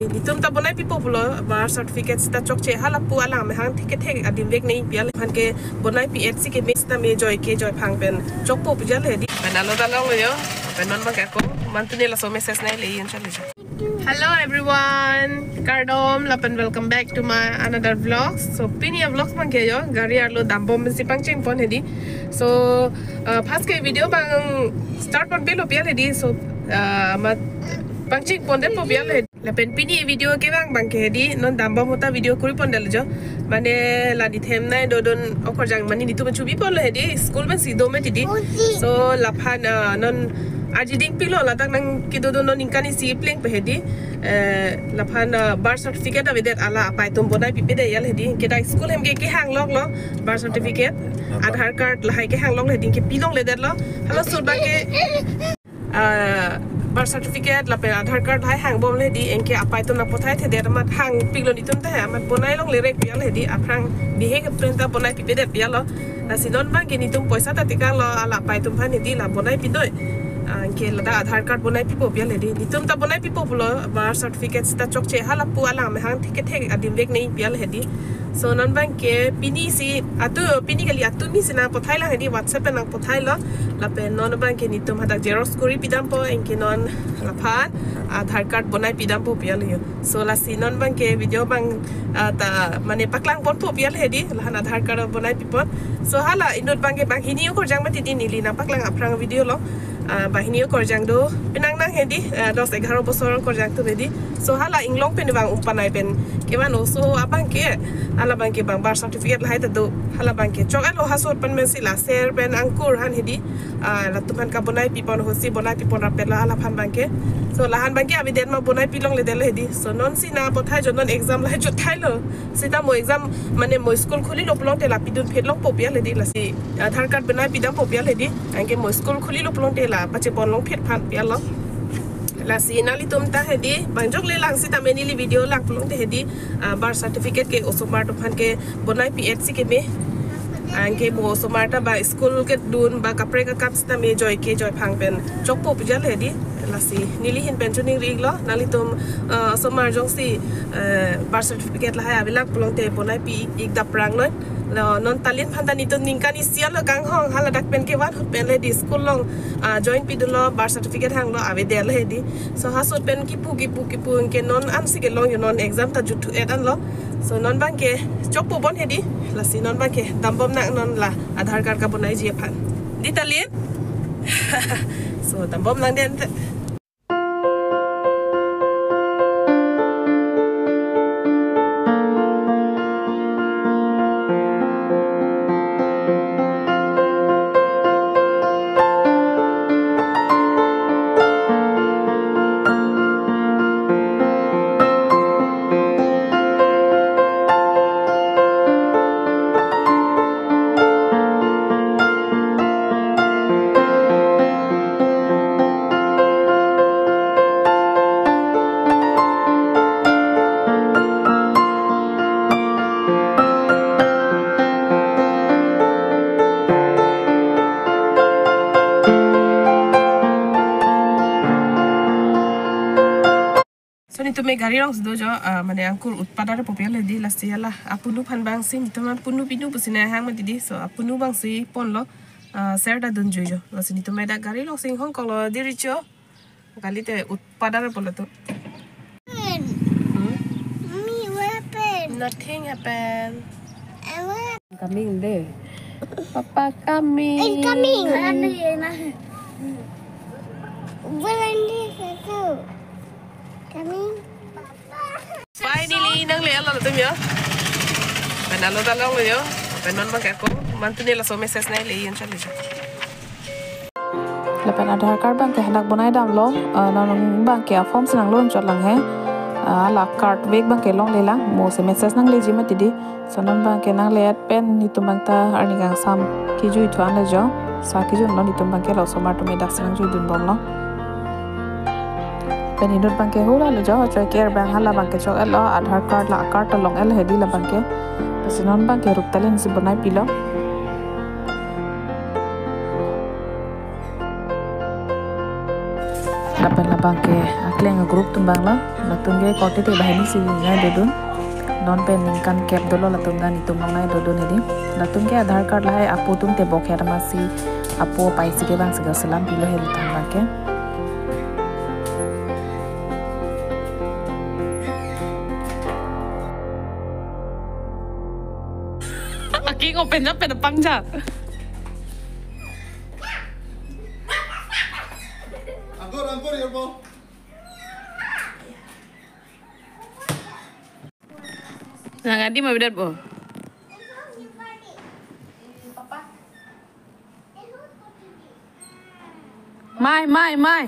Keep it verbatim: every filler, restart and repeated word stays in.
Netum ta bonai pipo pulo, birth certificate sita chokche, hala pu alam hang thik thik adim vek nangpi alephan ke bonai pi-et si keme sita me joi ke joi phang pen chokpo pu jal hedi. Pen alo ta longlo jo, pen non abang ke ako, mantune laso message nangkele-en chale jo. Hello everyone, kardom, lapen welcome back to my another vlog. So pini a-vlog abang ke jo, gari arlo dambom si pangcheng pon hedi. So uh, first ke video abang start pon pelo pi al hedi. So uh, ma pangcheng pondetpo pi al hedi. Lapen pini video ke abang abang ke hedi, non dambom ahut ta video kuri pondetlo jo. Mane la dithem nai dodon okorjang mane netum chubi ponlo hedi, school pensi do mati di. So laphan uh, non arjiding pilo ladak nangkedodon non ningkan isi pleng pe hedi. Eh, laphan uh, birth certificate avedet, hala apai atum bonai pipedet pi al hedi. Ke dak school hem ke kehang loklo birth certificate, Aadhaar card lahai kehang loklo hedi, ke pilongledetlo. Hala ahut abang ke uh, birth certificate lapen Aadhaar card lahai hangbomlo hedi, anke apai atum nangpathaithedet amat hangpiklo netum ta, amat bonai longle rek pi al hedi, aphrang bihek pen ta bonai pipedet pi al lo. Lasi non abang ke netum poisa ta tekanglo, hala apai atum aphan hedi la bonai pinoi. Anke ladak Aadhaar card bonai pipo pi al hedi. Netum ta bonai pipo pulo, birth certificate sita chokche, hala pu alam hang thik thik adim vek nangpi al hedi. So non abang ke pini si atu, pini kali atu ni si nangpathai lang hedi, WhatsApp pen nangpathailo. Lapen non abang ke netum hadak xerox kuri pidampo, anke non laphan Aadhaar card bonai pidampo pi al jo. So lasi non abang ke video abang uh, ta mane paklang ponpo pi al hedi, lahan Aadhaar card bonai pipon. So hala inut abang ke banghini okorjang mati di, neli nangpaklang aphrang video lo. Uh, banghini okorjang do, penang nang hedi, uh, dos egharo bosor okorjang atum hedi. So hala inglong pen abang umpanai pen kevan oso abang ke, hala abang ke abang birth certificate lahai ta do, hala abang ke chok-etlo, hala ahut pen pensi la ser pen angkur aphan hedi. Ah, latum aphan kabonai pipon, hosi bonai pipon rapetlo hala aphan abang ke. So lahan abang ke avedet ma bonai pilongledetlo hedi. So non si nangpathai jo, non exam lahai chot thailo. Sita mo exam mane mo school khulilo pulote la pidun phet longpo pi al hedi, lasi Aadhaar card bonai pidampo pi al hedi. Anke mo school khulilo pulote la pachepon long phet aphan pi al lo. Lasi nanglitum ta hedi, bang jokle lang sita me neli video lang pulote hedi, ah, birth certificate ke osomar atum aphan ke bonai pi-et si keme. Anke mo osomar ta ba school kedun ba kaprek akam sita me joi ke joi phang pen chokpo pu jal hedi. Lasi neli ahin pen choningri-iklo, nanglitum uh, osomar jongsi uh, birth certificate lahai avelang pulote bonai pi-ik dapprang noi. Lo non Talin aphan ta netum ningkan isi lo kanghong, hala dak pen kevan ahut pen le di school along uh, join pidunlo, birth certificate hanglo, avedetlo hedi. So hala ahut pen kipu kipu kipu, anke non ansi kelong jo, non exam ta juthu-et anlo. So non abang ke chokpo bon hedi. Lasi non abang ke dambom nang non la Aadhaar card kabonaiji aphan. Di Talin. So dambom nang den. So netum me gari along si do jo, ah, mane angkur utpadarpo pi al hedi, lasi hala apunu aphan abang si, netum aphan punu pinu pusi nang hang mati di, so apunu abang si ponlo, ah, ser ta dunjui jo. Lasi netum me dak gari along si inghongkoklo di Richo. Kalite utpadarpo latum. Hmm? Mommy, what happened? Nothing happened. Coming de. Papa coming. It's coming. When is it coming? Finally, nangle-et lo latum jo. Pen alo ta longlo jo. Pen non abang ke ako, mantune laso message nangkele-en chale jo. Lapen Aadhaar card abang ke hadak bonai damlo, ah, non abang ke a-form si nanglo chot lang he. Ah, la card vek abang ke longlelang, mo si message nangleji mati di. So non abang ke nangle-et pen netum abang ta arni kangsam kejui thuan le jo. Sa kejun lo netum abang ke, la osomar atum me dak si nangjui dunbomlo. Pen inut abang ke hula le jo, choi ker abang hala abang ke chok-etlo, Aadhaar card la card ta long-et hedi la abang ke. Lasi non abang ke Ruptalin si bonai pilo. Lapen la abang ke, ah, Leng group atum abang lo, latum ke korte te banghini si nai dodun. Non pen ningkan kep dolo latum ta netum along nai dodun hedi. Latum ke Aadhaar card lahai apo atum tebok het amatsi apo apai si ke bang si ke selam pilo helo tang abang ke. Aking open ja pen pangja. Angkur, angkur, ya, Bo. Nang adi ma bidat, Bo? Mai, mai, mai.